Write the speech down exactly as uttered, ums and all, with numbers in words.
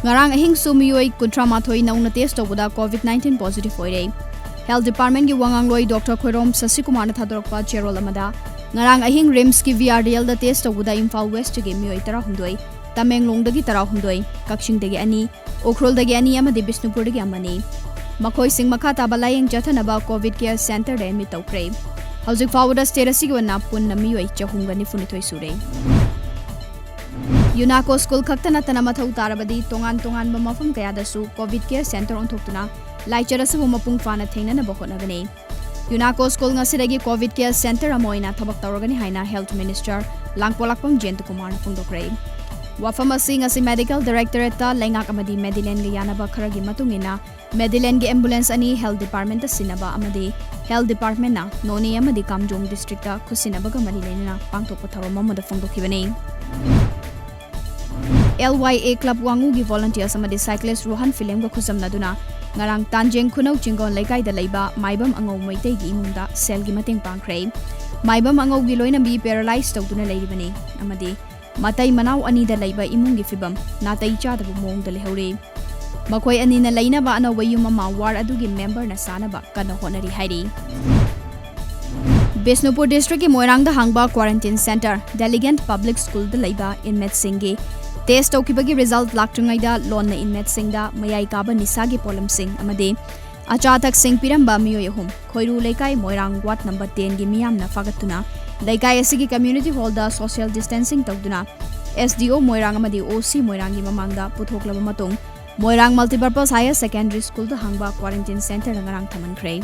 ꯉꯔꯥꯡ ꯑꯍꯤꯡꯁꯨ ꯃꯤꯑꯣꯏ ꯀꯨꯟꯊ꯭ꯔꯥ ꯃꯥꯊꯣꯏ ꯅꯧꯅ test ꯇꯧꯕꯗ COVID nineteen positive ꯑꯣꯏꯔꯦ꯫ Health Department ꯀꯤ ꯋꯥꯉꯥꯡꯂꯣꯏ Doctor ꯈꯣꯏꯔꯣꯝ ꯁꯁꯤꯀꯨꯃꯥꯔꯅ ꯊꯥꯗꯣꯔꯛꯄ ꯆꯦꯔꯣꯜ ꯑꯃꯗ, ꯉꯔꯥꯡ ꯑꯍꯤꯡ RIMS ꯀꯤ VRDL ꯗ test ꯇꯧꯕꯗ ꯏꯝꯐꯥꯜ West ꯀꯤ ꯃꯤꯑꯣꯏ ꯇꯔꯥꯍꯨꯝꯗꯣꯏ, ꯇꯃꯦꯡꯂꯣꯡꯗꯒꯤ ꯇꯔꯥꯍꯨꯝꯗꯣꯏ, ꯀꯛꯆꯤꯡꯗꯒꯤ ꯑꯅꯤ, ꯎꯈ꯭ꯔꯨꯜꯗꯒꯤ ꯑꯅꯤ ꯑꯃꯗꯤ ꯕꯤꯁꯅꯨꯄꯨꯔꯗꯒꯤ ꯑꯃꯅꯤ꯫ ꯃꯈꯣꯏꯁꯤꯡ ꯃꯈꯥ ꯇꯥꯕ ꯂꯥꯌꯦꯡ ꯆꯠꯊꯅꯕ COVID care center ꯗ admit ꯇꯧꯈ꯭ꯔꯦ꯫ ꯍꯧꯖꯤꯛ ꯐꯥꯎꯕꯗ state ꯑꯁꯤꯒꯤ ꯑꯣꯏꯅ ꯄꯨꯟꯅ ꯃꯤꯑꯣꯏ ꯆꯍꯨꯝꯒ ꯅꯤꯐꯨꯅꯤꯊꯣꯏ ꯁꯨꯔꯦ꯫ UNACO school ꯈꯛꯇ ꯅꯠꯇꯅ ꯃꯊꯧ ꯇꯥꯔꯕꯗꯤ ꯇꯣꯉꯥꯟ ꯇꯣꯉꯥꯟꯕ ꯃꯐꯝ ꯀꯌꯥꯗꯁꯨ COVID care center ꯑꯣꯟꯊꯣꯛꯇꯨꯅ ꯂꯥꯏꯆꯠ ꯑꯁꯤꯕꯨ ꯃꯄꯨꯡ ꯐꯥꯅ ꯊꯦꯡꯅꯅꯕ ꯍꯣꯠꯅꯒꯅꯤ꯫ UNACO school ꯉꯁꯤꯗꯒꯤ COVID care center ꯑꯃ ꯑꯣꯏꯅ ꯊꯕꯛ ꯇꯧꯔꯒꯅꯤ ꯍꯥꯏꯅ Health Minister ꯂꯥꯡꯄꯣꯂꯥꯛꯄꯝ ꯖꯌꯟꯇꯀꯨꯃꯥꯔꯅ ꯐꯣꯡꯗꯣꯛꯈ꯭ꯔꯦ꯫ ꯋꯥꯐꯝ ꯑꯁꯤ ꯉꯁꯤ Medical Directorate ꯇ ꯂꯩꯉꯥꯛ ꯑꯃꯗꯤ Medilink ꯒ ꯌꯥꯅꯕ ꯈꯔꯒꯤ ꯃꯇꯨꯡ ꯏꯟꯅ Medilink ꯒꯤ ambulance ꯑꯅꯤ Health Department ꯇ ꯁꯤꯟꯅꯕ ꯑꯃꯗꯤ Health Department ꯅ ꯅꯣꯅꯦ ꯑꯃꯗꯤ ꯀꯥꯝꯖꯣꯡ district ꯇ ꯈꯨꯠꯁꯤꯟꯅꯕꯒ ꯃꯔꯤ ꯂꯩꯅꯅ ꯄꯥꯡꯊꯣꯛꯄ ꯊꯧꯔꯝ ꯑꯃꯗ ꯐꯣꯡꯗꯣꯛꯈꯤꯕꯅꯤ꯫ LYA club ꯋꯥꯉꯨꯒꯤ volunteers ꯑꯃꯗꯤ cyclist ꯔꯣꯍꯟ ꯐꯤꯂꯦꯝꯒ ꯈꯨꯠꯁꯝꯅꯗꯨꯅ ꯉꯔꯥꯡ ꯇꯥꯟꯖꯦꯡ ꯈꯨꯅꯧ ꯆꯤꯡꯒꯣꯟ ꯂꯩꯀꯥꯏꯗ ꯂꯩꯕ ꯃꯥꯏꯕꯝ ꯑꯉꯧ ꯃꯩꯇꯩꯒꯤ ꯏꯃꯨꯡꯗ ꯁꯦꯜꯒꯤ ꯃꯇꯦꯡ ꯄꯥꯡꯈ꯭ꯔꯦ꯫ ꯃꯥꯏꯕꯝ ꯑꯉꯧꯒꯤ ꯂꯣꯏꯅꯕꯤ paralyze ꯇꯧꯗꯨꯅ ꯂꯩꯔꯤꯕꯅꯤ ꯑꯃꯗꯤ ꯃꯇꯩ ꯃꯅꯥꯎ ꯑꯅꯤꯗ ꯂꯩꯕ ꯏꯃꯨꯡꯒꯤ ꯐꯤꯕꯝ ꯅꯥꯇꯩ ꯆꯥꯗꯕ ꯃꯑꯣꯡꯗ ꯂꯩꯍꯧꯔꯦ꯫ ꯃꯈꯣꯏ ꯑꯅꯤꯅ ꯂꯩꯅꯕ ꯑꯅꯧꯕ ꯌꯨꯝ ꯑꯃ ward ꯑꯗꯨꯒꯤ member ꯅ ꯁꯥꯅꯕ ꯀꯟꯅ ꯍꯣꯠꯅꯔꯤ ꯍꯥꯏꯔꯤ꯫ ꯕꯤꯁꯅꯨꯄꯨꯔ district ꯀꯤ ꯃꯣꯏꯔꯥꯡꯗ ꯍꯥꯡꯕ quarantine center Delegate Public School ꯗ ꯂꯩꯕ inmate ꯁꯤꯡꯒꯤ test ꯇꯧꯈꯤꯕꯒꯤ result ꯂꯥꯛꯇ꯭ꯔꯤꯉꯩꯗ ꯂꯣꯟꯅ inmate ꯁꯤꯡꯗ ꯃꯌꯥꯏ ꯀꯥꯕ ꯅꯤꯁꯥꯒꯤ ꯄꯣꯠꯂꯝꯁꯤꯡ ꯑꯃꯗꯤ ꯑꯆꯥ ꯑꯊꯛꯁꯤꯡ ꯄꯤꯔꯝꯕ ꯃꯤꯑꯣꯏ ꯑꯍꯨꯝ ꯈꯣꯏꯔꯨ ꯂꯩꯀꯥꯏ ꯃꯣꯏꯔꯥꯡ ward number ten ꯒꯤ ꯃꯤꯌꯥꯝꯅ ꯐꯥꯒꯠꯇꯨꯅ ꯂꯩꯀꯥꯏ ꯑꯁꯤꯒꯤ community hall ꯗ social distancing ꯇꯧꯗꯨꯅ SDO ꯃꯣꯏꯔꯥꯡ ꯑꯃꯗꯤ OC ꯃꯣꯏꯔꯥꯡꯒꯤ ꯃꯃꯥꯡꯗ ꯄꯨꯊꯣꯛꯂꯕ ꯃꯇꯨꯡ ꯃꯣꯏꯔꯥꯡ Multipurpose Higher Secondary School ꯗ ꯍꯥꯡꯕ quarantine center ꯗ ꯉꯔꯥꯡ ꯊꯝꯍꯟꯈ꯭ꯔꯦ꯫